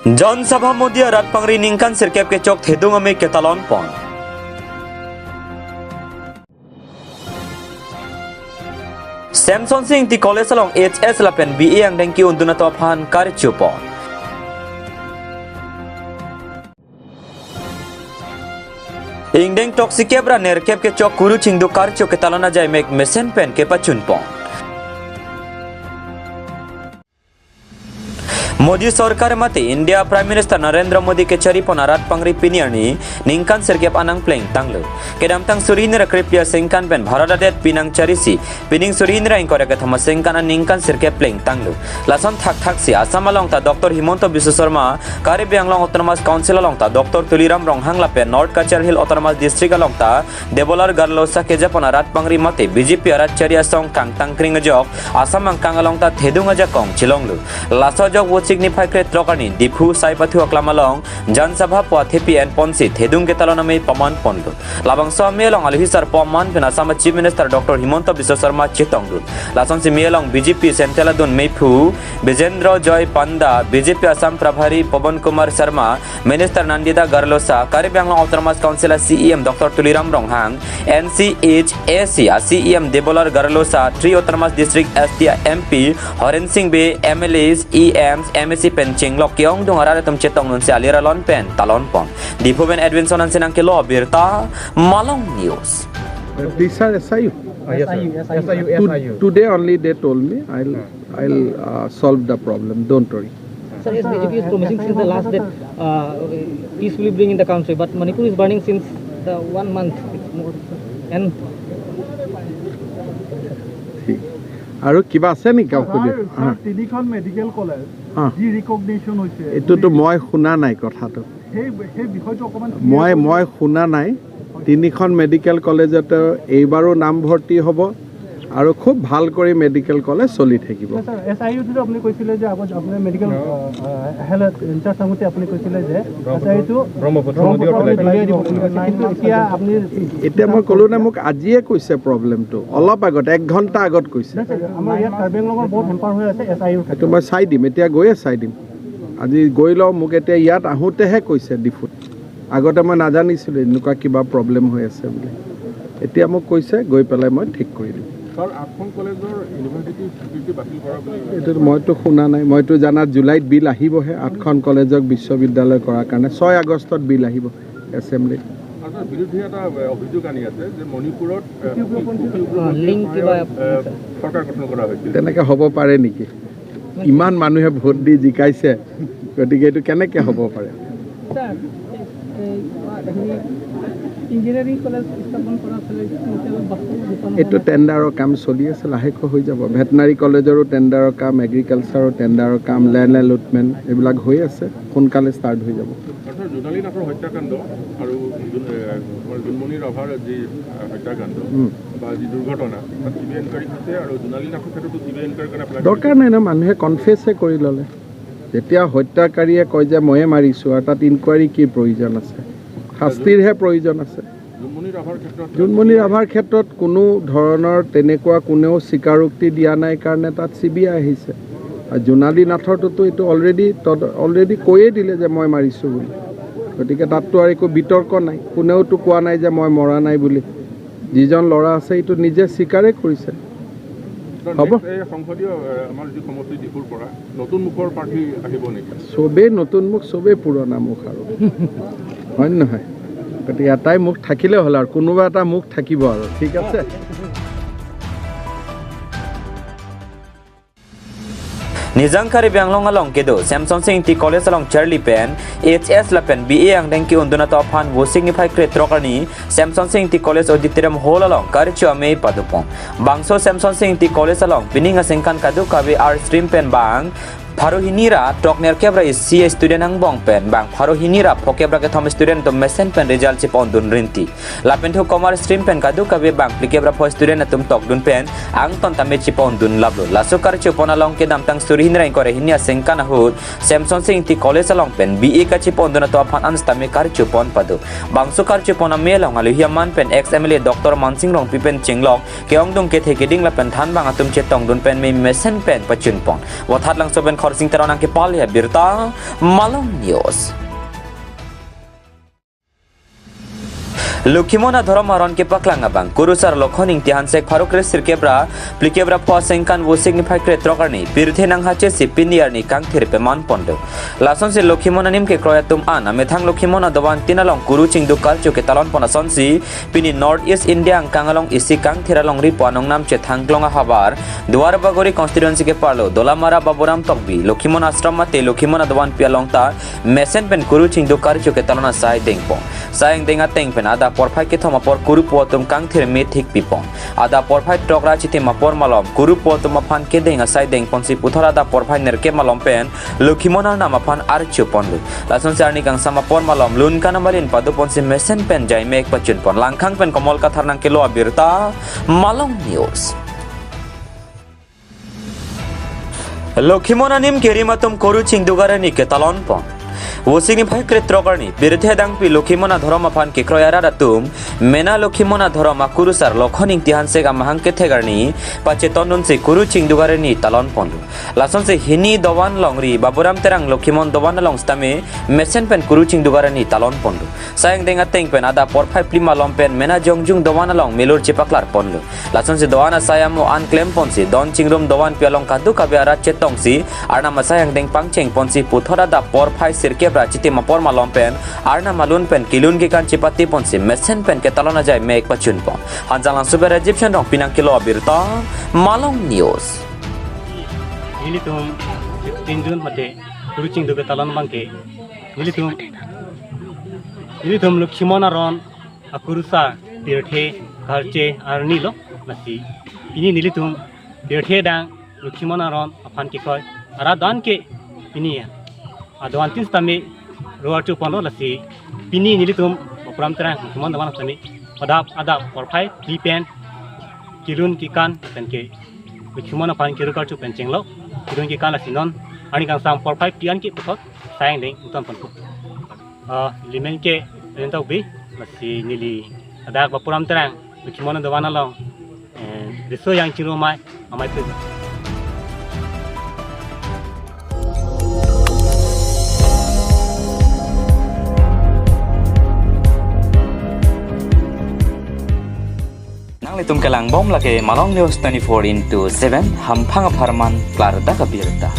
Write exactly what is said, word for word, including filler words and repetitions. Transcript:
Jan Sabha Modi arat pangri ningkan sirkep kechok thedung amei ketalon pon. Semsonsing Ingti College along H S lapen B A angdeng ke-undun atum aphan karcho pon. Ingdeng throksi kep ra nerkep kechok kuru chingduk karcho ketalon ajai mek mesen pen kepachun pon. Modi sorkar mate India Prime Minister Narendra Modi kechari pon arat pangri pini arni ningkan sirkep anang plengtanglo. Kedamtang suri hini ra krephli asengkan pen Bharat adet pinang charisi, pining suri hini ra ingkoi ra kethom asengkan an ningkan sirkep plengtanglo. Lason thakthaksi Assam along ta Doctor Himanta Biswa Sarma, Karbi Anglong Autonomous Council along ta Doctor Tuliram Ronghang lapen North Cachar Hill Autonomous District along ta Debolal Gorlosa kejapon arat pangri mate B J P arat chari asong kangtangkring ajok Assam angkang along ta thedung ajakong chelonglo. Laso ajok Vosik niphai krethrok arni Diphu Saipathu aklam along Jan Sabha pu athepi enponsi thedung ketalon amei paman ponlo. Labangso amei along alohi sarpo aman pen Assam Chief Minister Doctor Himanta Biswa Sarma chetongdun. Lasonsi mei along B J P Central adun meiphu Bijendra Joy Panda, B J P Assam Prabhari Pawan Kumar Sharma, Minister Nandita Gorlosa, Karbi Anglong Autonomous Council a C E M Doctor Tuliram Ronghang, N C H A C a C E M Debolal Gorlosa, three Autonomous District S T M P Horen Sing Bey, M L As, E Ms, M A C pen chenglok ke-ongdung arat atum chetongdunsi alir alon pen talon pon. Diphu pen Edwinson Hanse nangkelo birta, Malong News. These are S I U. Ah, yes, sir. S I U, S I U. S I U, To-, S I U. Today only they told me, "I'll, I'll, uh, solve the problem. Don't worry." Sir, yes, B J P is promising since the last that, uh, peace will bring in the country, but Manipur is burning since the one month. It's more, and ঠিক। আৰু কিবা আছে নেকি, কাম কৰি? Sir, sir, হা। তিনিখন medical college হা। D recognition হৈছে। এইটোতো মই শুনা নাই কথাটো। সেই, সেই বিষয়টো অকণমান ক্লিয়াৰ মই, কৰি মই শুনা নাই। তিনিখন মেডিকেল কলেজতে এইবাৰো নামভৰ্তি হ'ব আৰু খুব ভাল কৰি মেডিকেল কলেজ চলি থাকিব। ছাৰ, এছ আই ইউটো আপুনি কৈছিলে যে আগত আপোনাৰ মেডিকেল, অ, অ, হেল্থ ইনচাৰ্জ থাকোঁতে আপুনি কৈছিলে যে এছ আই ইউটো ব্ৰহ্মপুত্ৰ নদীৰ ফালে। কিন্তু এতিয়া আপুনি এতিয়া মই ক'লো নে, মোক আজিয়ে কৈছে প্ৰব্লেমটো, অলপ আগত, এক ঘণ্টা আগত কৈছে। নাই, ছাৰ, আমাৰ ইয়াত কাৰ্বি আংলঙৰ বহুত হেম্পাৰ হৈ আছে এছ আই ইউৰ ক্ষেত্ৰত। এইটো মই চাই দিম, এতিয়া গৈয়ে চাই দিম। আজি গৈ লওঁ, মোক এতিয়া ইয়াত আহোঁতেহে কৈছে ডিফুত। আগতে মই নাজানিছিলোঁ এনেকুৱা কিবা প্ৰব্লেম হৈ আছে বুলি। এতিয়া মোক কৈছে, গৈ পেলাই মই ঠিক কৰি দিম। ছাৰ, আঠখন কলেজৰ ইউনিভাৰ্চিটি স্বীকৃতি বাতিল কৰা বুলি এইটো মইতো শুনা নাই। মইতো জানাত জুলাইত বিল আহিবহে, আঠখন কলেজক বিশ্ববিদ্যালয় কৰাৰ কাৰণে। ছয় আগষ্টত বিল আহিব এছেম্বলিত। আৰু ছাৰ, বিৰুদ্ধে এটা, এ, অভিযোগ আনি আছে যে মণিপুৰত, এ, কুকি, কুকি উগ্ৰপন্থীৰ লিংক কিবা সহায়ত, এ, চৰকাৰ গঠন কৰা হৈছিল। তেনেকে হ'ব পাৰে নেকি? ইমান মানুহে ভোট দি জিকাইছে, গতিকে এইটো কেনেকে হ'ব পাৰে? ছাৰ, এই, এই, হেৰি, ইঞ্জিনিয়াৰিং কলেজ স্থাপন কৰা আছিলে, এইটো বাস্তৱত ৰূপায়ণ এইটো হোৱা নাই। টেণ্ডাৰৰ কাম চলি আছে, লাহেকৈ হৈ যাব। ভেটেনাৰী কলেজৰো টেণ্ডাৰৰ কাম, এগ্ৰিকালচাৰৰ টেণ্ডাৰৰ কাম, লেণ্ড এলটমেণ্ট এইবিলাক হৈ আছে, সোনকালে ষ্টাৰ্ট হৈ যাব। অৰ্থাৎ জোনালী নাথৰ হত্যাকাণ্ড আৰু জোন-, এ, আমাৰ জোনমণি ৰাভাৰ যি, আ, হত্যাকাণ্ড উম। বা যি দুৰ্ঘটনা, তাত চি বি আই ইনকুৱাৰী হৈছে আৰু জোনালী নাথৰ ক্ষেত্ৰতো চি বি আই ইনকুৱাৰী কাৰণে এপ্লাই দৰকাৰ নাই ন, মানুহে কনফেছহে কৰি ল'লে। যেতিয়া হত্যাকাৰীয়ে কয় যে ময়ে মাৰিছোঁ আৰু তাত ইনকুৱাৰী কি প্ৰয়োজন আছে? শাস্তিৰহে প্ৰয়োজন আছে। জোনমণি ৰাভাৰ ক্ষেত্ৰত জোনমণি ৰাভাৰ ক্ষেত্ৰত কোনো ধৰণৰ তেনেকুৱা কোনেও স্বীকাৰোক্তি দিয়া নাই কাৰণে তাত চি বি আই আহিছে। আৰু জোনালী নাথৰটোতো এইটো অলৰেডি তদ-, অলৰেডি কৈয়ে দিলে যে মই মাৰিছোঁ বুলি। গতিকে তাততো আৰু একো বিতৰ্ক নাই, কোনেওতো কোৱা নাই যে মই মৰা নাই বুলি। যিজন ল'ৰা আছে এইটো নিজে স্বীকাৰে কৰিছে। ছাৰ, হ'ব। নেক্সট এই সংসদীয়, এ, আমাৰ যি সমষ্টি ডিফুৰ পৰা নতুন মুখৰ প্ৰাৰ্থী আহিব নেকি? চবেই নতুন মুখ, চবেই পুৰণা মুখ আৰু। হয় নে নহয়? গতিকে এটাই মুখ থাকিলে হ'ল আৰু, কোনোবা এটা মুখ থাকিব আৰু, ঠিক আছে? Nijang Karbi Anglong along kedo Semsonsing Ingti College along charli pen H S lapen B A angdeng ke-undun atum aphan Vosik niphai krethrok arni Semsonsing Ingti College Auditorium Hall along karcho amei padopon. Bangso Semsonsing Ingti College along pining asengkan kadokave arts stream pen bang pharo hini ra throk nerkep ra isi student angbong pen bang pharo hini ra phokep ra kethom student atum mesen pen result chepondun rinti. Lapen thu commerce stream pen kadokave bang phlikep ra pho student atum tokdun pen angton tame chepondun laplo. Laso karchopon along kedamtang suri hini ra ingkoi ra hini asengkan ahut Semsonsing Ingti College along pen B A kachepondun atum aphan an sitame karchopon pado. Bangso karchopon amei along alohi aman pen ex M L A Doctor Mansing Rongpi pen chenglok ke-ongdung kethe keding lapen thanbang atum chetongdun pen mei mesen pen pachunpon. Vothatlangso pen Khorsing Teron nangkepale abirta, Malong News. Lokhimon adhorom aron kepaklang abang, Kurusar Lokhon Ingti Hansek pharo kre sirkep ra phlikep ra pho asengkan Vosik niphai kre throk arni pirthe nanghachesi pini arni kangthir peman ponlo. Lasonsi Lokhimon anim kekroi atum an amethang Lokhimon adovan tin along kuru chingduk karcho ketalon pon asonsi pini North East India angkang along isi kangthir alongri pu anongnam chethangklong ahavar Duar Bagori constituency keparlo Dolamara Baburam Tokbi Lokhimon Ashram mate Lokhimon adovanpi along ta mesen pen kuru chingduk karcho ketalon asai dengpon. Sai angdeng ateng pen adap porphai kethom apor kuru pu atum kangthir methik pipon. Adap porphai throk ra chitim apor malom kuru pu atum aphan kedeng asai dengponsi puthot adap porphai nerkep malom pen Lokhimon arnam aphan archo ponlo. Lasonsi arni kangsam apor malom lun kan amalin padoponsi mesen pen jaimek pachunpon. Langkhang pen Komol Kathar nangkelo abirta, Malong News. Lokhimon anim kerim atum kuru chingduk arni ketalon pon. Vosik niphai kre throk arni pirthe dangpi Lokhimon adhorom aphan kekroi arat atum mena Lokhimon adhorom akurusar Lokhon Ingti Hansek amahang kethek arni pachetondunsi kuru chingduk arni talon ponlo. Lasonsi hini dovan longri Baburam Terang Lokhimon dovan along sitame mesen pen kuru chingduk arni talon ponlo. Sai angdeng ateng pen adap porphai phli malom pen mena Jongjung dovan along melur chepaklar ponlo. Lasonsi dovan asai amo an klemponsi don chingrum dovanpi along kadokave arat chetongsi arnam asai angdeng pangchengponsi puthot adap porphai sirkep ra chitim apor malom pen arnam alun pen kelun kekan chepatiponsi mesen pen ketalon ajaimek pachunpon. Hanjanglangso pen Rajiv Shan Rongpi nangkelo abirta, Malong News. Nelitum sixteen June mate kuru chingduk ketalon abangke nelitum nelitum Lokhimon aron akurusar pirthe karche arni lo. Lasi pini nelitum pirthe dang Lokhimon aron aphan kekroi arat dovan ke pini adovan tin sitame ro archo ponlo. Lasi pini nelitum Baburam Terang Lokhimon dovan sitame adap adap porphai phli pen kelun kekan pen ke Lokhimon aphan kuru karcho pen chenglo. Kelun kekan lasi non arni kangsam porphai phli an ke puthot sai angdeng ington ponpo. Ah, limen ke Rintok Bi, lasi neli adak Baburam Terang Lokhimon dovan along, eh, riso yang chingrum amei, amei pu. Nanglitum kelangbom lake Malong News twenty-four into seven, hamphang apharman klardak abirta.